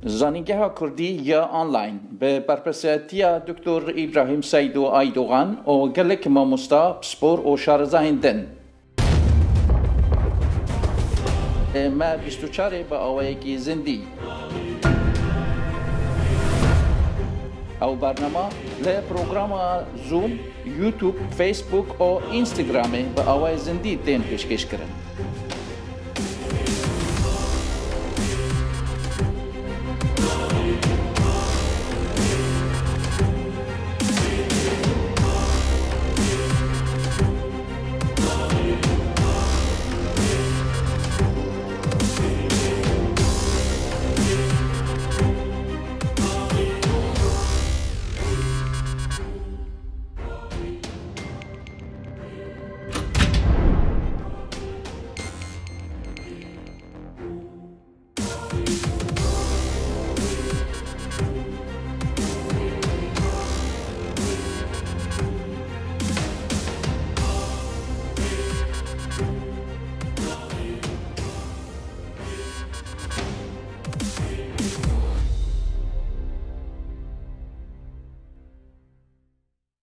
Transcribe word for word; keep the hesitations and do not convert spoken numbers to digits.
Zanîngeha Kurdî ya online bi berpirsiyatiya Doktor Îbrahîm Seydo Aydogan û gelek mamosta, pispor û şarezahên din. Me bîst û çarê bi awayekî zindî. Ew bernama li programa Zoom, YouTube, Facebook û Instagramê bi awayê zindî tên pêşkêşkirin.